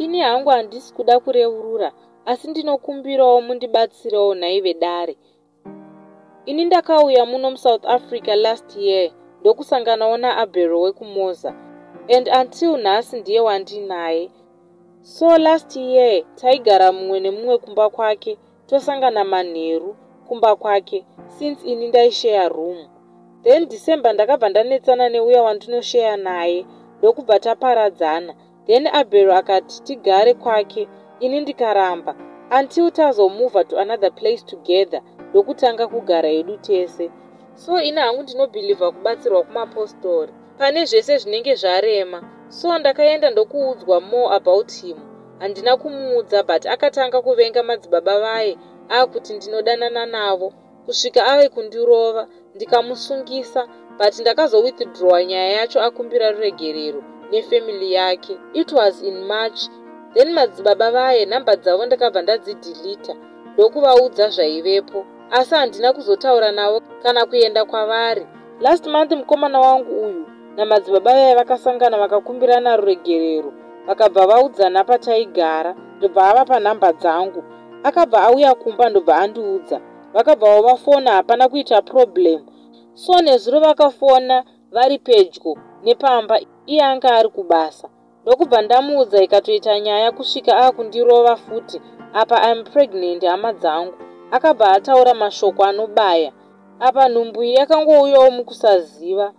Ini hangu handisi kuda kureurura asi ndinokumbirawo mundibatsirewo nhai vedare. Ini ndakauya muno muSouth Africa last year ndokusanganawo naAbero wekuMoza and until nhasi ndiye wandinaye. So last year taigara mumwe nemumwe kumba kwake, tosangana manheru kumba kwake since ini ndaisheya room. Then December ndakabva ndanetsana neuya wandinosheya naye ndokubva taparadzana. Then Abero akati tigare kwake, ini ndikaramba until tazomova to another place together ndokutanga kugara hedu tese. So ini hangu ndinobhilivha kubatsirwa kumapostori pane zvese zvinenge zvarema. So ndakaenda ndokuudzwa more about him. Handina kumuudza, but akatanga kuvenga madzibaba vaye akuti ndinodanana navo kusvika ave kundirova, ndikamusungisa, but ndakazowithdrawa nyaya yacho akumbira ruregerero nefamily yake. It was in March. Then madzibaba vaye nhamba dzavo ndakabva ndadzidhilita ndokuvaudza zvaivepo, asi handina kuzotaura navo kana kuenda kwavari. Last month mukomana wangu uyu namadzibaba vaye vakasangana, vakakumbirana ruregerero, vakabva vaudzana pataigara, ndobva avapa nhamba dzangu. Akabva auya kumba ndobva andiudza. Vakabvawo vafona, hapana kuita problem. So nezuro vakafona vari pedyo nepamba, iye anga ari kubasa, ndokubva ndamuudza, ikatoita nyaya kusvika akundirova futi. Apa I'm pregnant, hama dzangu. Akabva ataura mashoko anobaya. Apa nhumbu iyi yakangouyawo mukusaziva,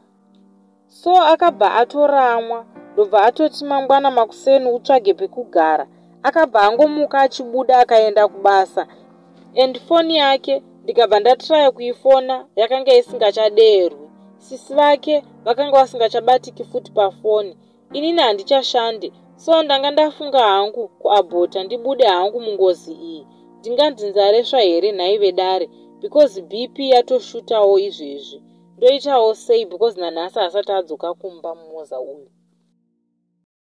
so akabva atoramwa, ndobva atoti mangwana makuseni utsvage pekugara. Akabva angomuka achibuda akaenda kubasa and foni yake ndikabva ndatraya kuifona, yakanga isingachaderwi. Sisi vake vakanga vasingachabatiki futi pafoni. Inini handichashande, so ndanga ndafunga hangu kuabhota ndibude hangu mungozi iyi. Ndinganzi nzaresva here nhai vedare? Because BP yatoshutawo izvezvi. Ndoitawo sei? Because nanhasi asati adzoka kumba mumoza uyu.